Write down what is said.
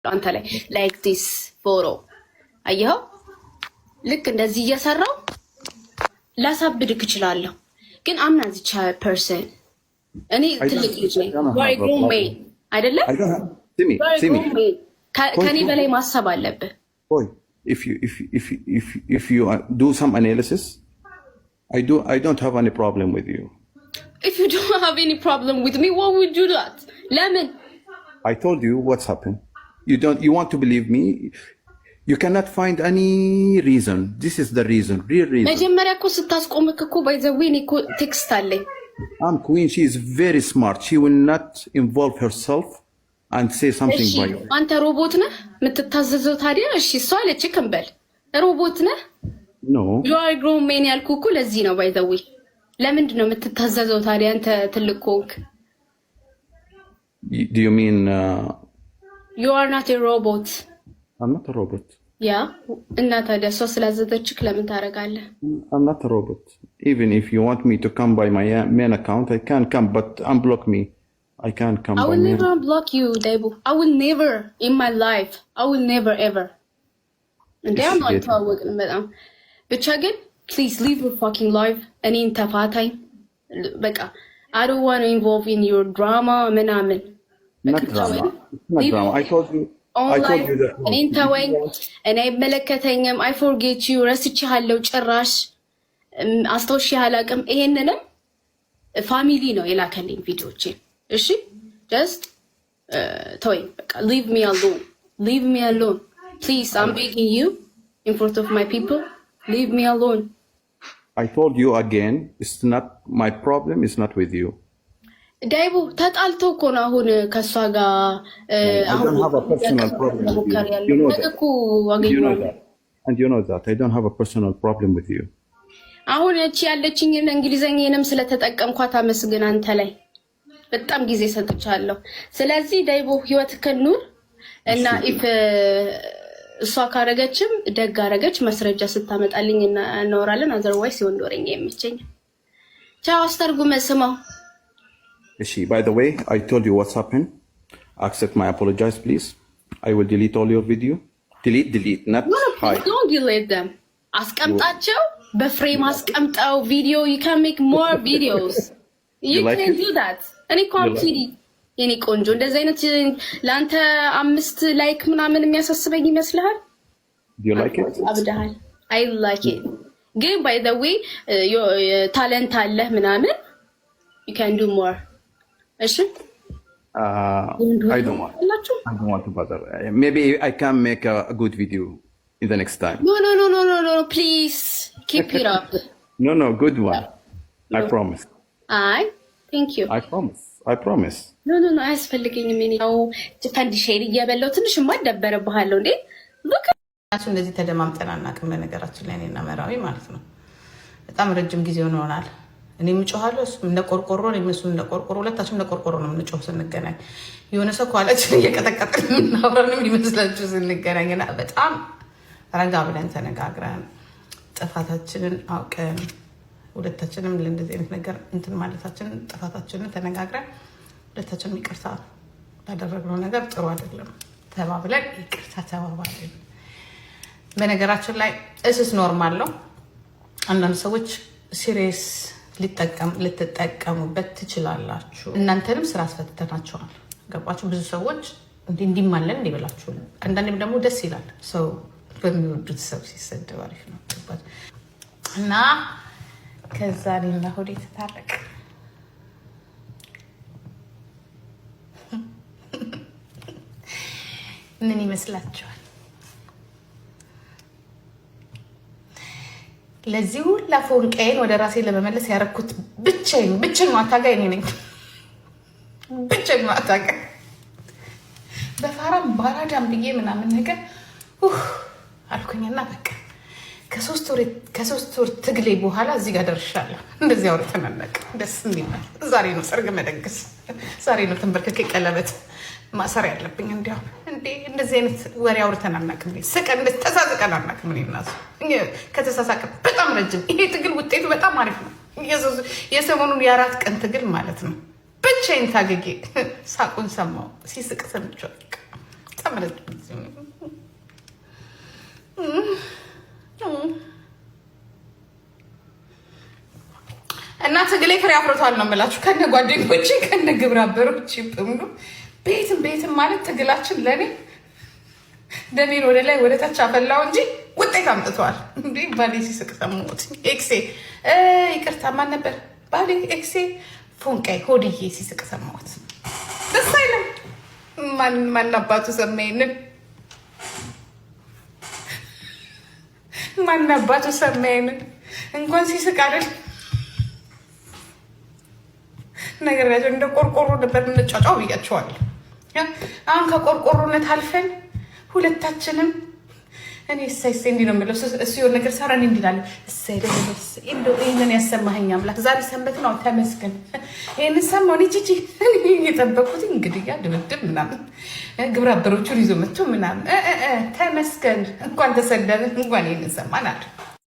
አንተ ላይ like this ፎቶ አየኸው? ልክ እንደዚህ እየሰራው ላሳብድክ እችላለሁ፣ ግን I'm not this person። እኔ ትልቅ ልጅ ነኝ። አይደለም ከኔ በላይ ማሰብ አለብህ። If you do some analysis, I don't have any problem with you. If you don't have any problem with me, why would you do that? ለምን? I told you what's happened. You don't you want to believe me? You cannot find any reason. This is the reason, real reason. መጀመሪያ እኮ ስታስቆምክ እኮ by the way እኔ እኮ text አለኝ። I'm queen. She is very smart. She will not involve herself and say something እሺ by you. አንተ ሮቦት ነህ የምትታዘዘው ታዲያ? እሺ እሷ አለችህ እንበል፣ ሮቦት ነህ? No. You are grown man ያልኩህ እኮ ለዚህ ነው። By the way ለምንድን ነው የምትታዘዘው ታዲያ አንተ ትልቅ ከሆንክ? Do you mean You are not robot. I'm not a robot. Yeah, እና ታዲያ እሷ ስላዘዘችክ ለምን ታደርጋለህ? I'm not a robot. Even if you want me to come by my main account, I can come, but unblock me. I can't come I by will main. Never unblock you, Daibo. I will never in my life. I will never ever. እንዴ አሁን አልተዋወቅንም በጣም። ብቻ ግን please live your fucking life። እኔን ተፋታኝ በቃ። I don't want to involve in your drama ምናምን። Not drama. It's not drama. I told you. I told you that. እኔን ተወኝ። እኔ አይመለከተኝም። I forget you፣ ረስቼሃለሁ። ጭራሽ አስታውሼ አላውቅም። ይሄንንም family ነው የላከልኝ ቪዲዮቼን። እሺ just ተወኝ በቃ። Leave me alone, leave me alone, please. I'm begging you in front of my people, leave me alone. I told you again. It's not my problem. It's not with you. ዳይቦ ተጣልቶ እኮ ነው አሁን ከእሷ ጋር። I don't have a personal problem with you. You know ነገ that. እኮ You know አገኘዋለሁ። that. And you know that. I don't have a personal problem with you. አሁን እቺ ያለችኝን እንግሊዘኛንም ስለተጠቀምኳት አመስግን። አንተ ላይ በጣም ጊዜ ሰጥቻለሁ። ስለዚህ ዳይቦ ህይወትህን ኑር እና if እሷ ካረገችም ደግ አረገች። ማስረጃ ስታመጣልኝ እናወራለን። Otherwise የወንድ ወሬኛ አይመቸኝም። ቻው። አስተርጉመ ስማው። እሺ, by the way, I told you what's happened. Accept my apologize, please. I will delete all your video. Delete, delete, not hide. Don't delete them። አስቀምጣቸው፣ በ frame አስቀምጠው ቪዲዮ። You can make more videos, you You like can it? Do that። እኔ እኮ You like ኪዲ የኔ ቆንጆ፣ እንደዚህ አይነት ለአንተ አምስት like ምናምን የሚያሳስበኝ ይመስልሃል? Do you like it? አብደሃል። I like it። ግን by the way talent አለህ ምናምን፣ you can do more። እሺ። I don't want. አላችሁ። I don't want to bother. Maybe I can make a good video in the next time. No, no, no, no, no, no, please keep it up. No, good one. I promise. አይ thank you. I promise. I promise. No, no, no፣ አያስፈልገኝም። እኔ ያው ፈንዲሻዬን እየበላሁ ትንሽማ እደበረብሃለሁ እንዴ? Look. ራሱ እንደዚህ ተደማምጠን አናውቅም። በነገራችን ላይ እኔና መራዊ ማለት ነው በጣም ረጅም ጊዜ ሆኖናል። እኔም እጮኻለሁ፣ እሱም እንደ ቆርቆሮ፣ እኔም እሱም እንደ ቆርቆሮ፣ ሁለታችን እንደ ቆርቆሮ ነው የምንጮህ ስንገናኝ። የሆነ ሰው ከኋላችን እየቀጠቀጥን የምናወራ ነው የሚመስላችሁ ስንገናኝ። እና በጣም ረጋ ብለን ተነጋግረን ጥፋታችንን አውቀን ሁለታችንም ለእንደዚህ አይነት ነገር እንትን ማለታችንን ጥፋታችንን ተነጋግረን ሁለታችንም ይቅርታ ላደረግነው ነገር ጥሩ አይደለም ተባብለን ይቅርታ ተባባልን። በነገራችን ላይ it's normal ነው። አንዳንድ ሰዎች serious ልትጠቀሙበት ትችላላችሁ። እናንተንም ስራ አስፈትተናቸዋል። ገባችሁ? ብዙ ሰዎች እንዲህ እንዲማለን እንዲህ ብላችሁ፣ አንዳንዴም ደግሞ ደስ ይላል ሰው በሚወዱት ሰው ሲሰደብ አሪፍ ነው። ገባችሁ? እና ከዛ እኔና ሆዴ ተታረቅ። ምን ይመስላችኋል? ለዚህ ሁላ ፎንቃዬን ወደ ራሴ ለመመለስ ያደረኩት ብቻዬን ብቸኛዋ ታጋይ እኔ ነኝ። ብቸኛዋ ታጋይ በፋራም ባራዳም ብዬ ምናምን ነገር አልኩኝና በቃ ከ3 ወር ትግሌ በኋላ እዚህ ጋር ደርሻለሁ። እንደዚህ አውርተን አናውቅም። ደስ የሚል ዛሬ ነው ሰርግ መደገስ፣ ዛሬ ነው ተንበርክኬ ቀለበት ማሰር ያለብኝ። እንዲያውም እንዴ እንደዚህ አይነት ወሬ አውርተን አናውቅም። ስቀን ተሳስቀን አናውቅም። እኔ እና እሱ ከተሳሳቅን በጣም ረጅም። ይሄ ትግል ውጤቱ በጣም አሪፍ ነው። የሰሞኑን የ4 ቀን ትግል ማለት ነው። ብቻዬን ታግዬ ሳቁን ሰማሁ። ሲስቅ ሰምቼዋለሁ። በጣም ረጅም ጊዜ ሆኖናል። እና ትግሌ ፍሬ አፍርቷል ነው የምላችሁ። ከነ ጓደኞቼ ከነ ግብረ አበሮቼ በሙሉ ቤትም ቤትም ማለት ትግላችን ለእኔ ደሜን ወደ ላይ ወደ ታች አፈላው እንጂ ውጤት አምጥተዋል። እንዴ ባሌ ሲስቅ ሰማሁት። Ex ኤ፣ ይቅርታ፣ ማን ነበር ባሌ? Ex ኤ ፎንቃይ ሆድዬ ሲስቅ ሰማሁት። ደስ አይልም? ማን ማን አባቱ ሰማ ይሄንን? ማን አባቱ ሰማ ይሄንን? እንኳን ሲስቅ አይደል ነገራቸው እንደ ቆርቆሮ ነበር የምንጫጫው ብያቸዋለሁ። አሁን ከቆርቆሮነት አልፈን ሁለታችንም እኔ እሰይ እሰይ እንዲህ ነው የምለው። እሱ የሆነ ነገር ሰራ፣ እኔ እንዲህ እላለሁ። እሰይ እሰይ፣ እንደው ይሄንን ያሰማኸኝ አምላክ፣ ዛሬ ሰንበት ነው፣ ተመስገን። ይሄንን ሰማሁ። እኔ ጂጂ እየጠበኩት እንግዲህ ያ ድብድብ ምናምን ግብረ አበሮቹን ይዞ መጥቶ ምናምን፣ ተመስገን፣ እንኳን ተሰደበ እንኳን ይሄንን ሰማን አለ።